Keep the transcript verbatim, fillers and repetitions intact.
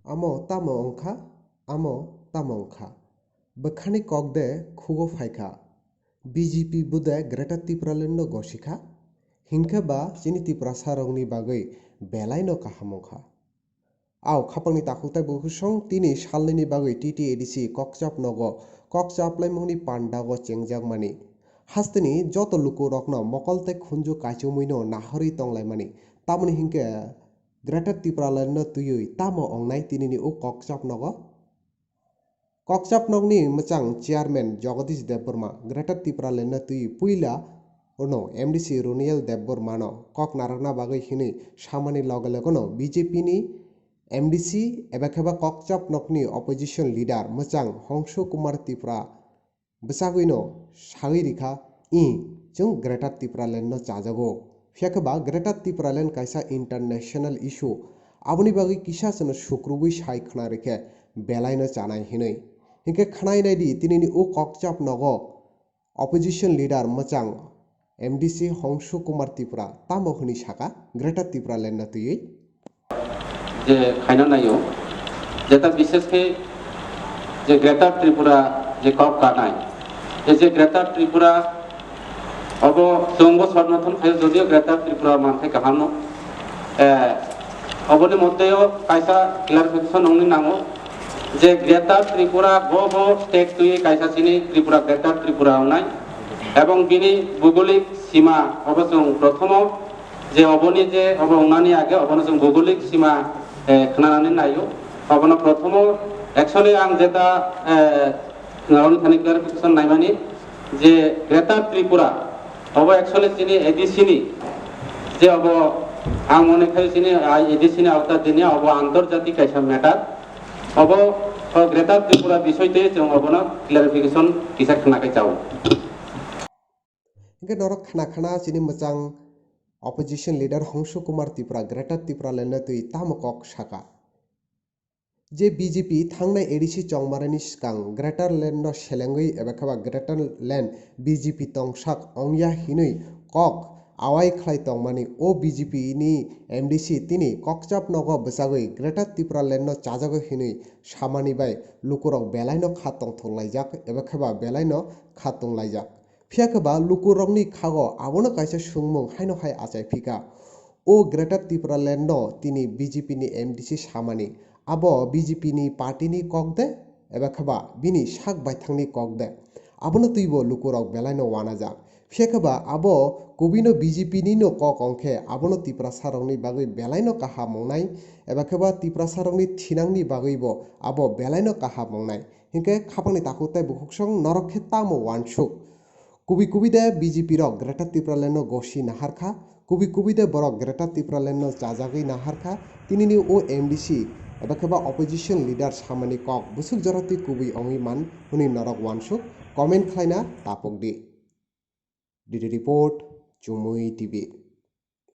Amo tamo wngkha, amo tamo wngkha. Bwkhani kok de khugo phaikha. B J P bude Greater Tipraland no gosikha. Hinkhe ba chini Tiprasa rokni bagwi belai no kaham wngkha. Ao khapangni takhuk tei bukhuk song tini salnini bagwi T T A D C kokchap nogo kokchap laimungni pandago chengjakmani. Hasteni joto lukurokno mokol tei khunju kaichomwino nahorwi tonglaimani. Tamoni hinkhe Greater Tipraland no twiwi tamo ongnai tinini o kokchap nogo? Kokchap nokni mwchang chairman Jagadish Debbarma Greater Tipraland no twiwi puila ono M D C Roniel Debbarma no kok narwkna bagwi hinwi samani loge loge no B J P ni M D C eba khe ba kokchap nokni opposition leader mwchang Hongshu Kumar Tripura bwchagwino sagwi rikha, "Ih, chwng Greater Tipraland no chajago." Phiya khe ba Greater Tipraland kaisa international issue, aboni bagwi kisa chwngno sukrubwi sai khwna rikhe belai no chanai hinwi. Hinkhe khwnai naidi tinini o kokchap nogo opposition leader mwchang M D C Hongshu Kumar Tripura tamo hwnwi saka Greater Tipraland no twiwi. Je khaina naio, jeta bishesh khe je Greater Tripura je kok kanai, je, je Greater Tripura obo chwngbo somorthon khaio, jodio Greater Tripura manthai kaham no. Eh, oboni moddheo kaisa clarification wngwi nango je Greater Tripura go bo state twi kaisa chini Tripura, Greater Tripura wngnai, ebong bini bhugolik sima obo chwng prothomo je oboni je obo wngnani age obono chwng bhugolik sima, eh, khwnanani naio. Obono prothomo actually ang jeta, eh, naroni thani clarification naimani je Greater Tripura obo actually chini A D C ni je obo ang mone khai chini, ah, A D C ni awta dinia obo antorjatik kaisa matter. Obo, o Greater Tripura bisoi twi chwng obono clarification kisa khna khai chao. Hinkhe norok khna khna chini mwchang opposition leader Hongshu Kumar Tripura Greater Tipraland no twi tamo kok saka. Je B J P thangnai A D C chongmarani swkang Greater Land no selengwi eba khe ba Greater Land B J P tongsak ongya hinwi kok awai khlai tongmani o B J P ni M D C tini kokchap nogo bwchagwi Greater Tipraland no chajago hinwi samani bai lukurok belai no kha tongthok laijak eba khe ba belai no kha tong laijak. Phiya khe ba lukurokni khago abono kaisa swngmung haino hai achai phika. O Greater Tipraland no tini B J P ni M D C samani, abo B J P ni party ni kok de, eba khe ba bini sak baithang ni kok de? Abono twibo lukurok belai no wanajak. Phiya khe ba abo kubui no B J P ni no kok ongkhe abono Tiprasa rokni bagwi belai no kaham wngnai, eba khe ba Tiprasa rokni thinang ni bagwi bo abo belai no kaham wngnai. Hinkhe khapang ni takhuk tei bukhuk song norok khe tamo wansuk? Kubui kubui de B J P rok Greater Tipraland no gosi nahar kha, kubui kubui de borok Greater Tipraland no chajagwi nahar kha, tinini o M D C eba khe ba opposition leader samani kok bwswk jora twi kubui ongwi man hwnwi norok wansuk comment khlaina tapok di. D D report, Chumui T V.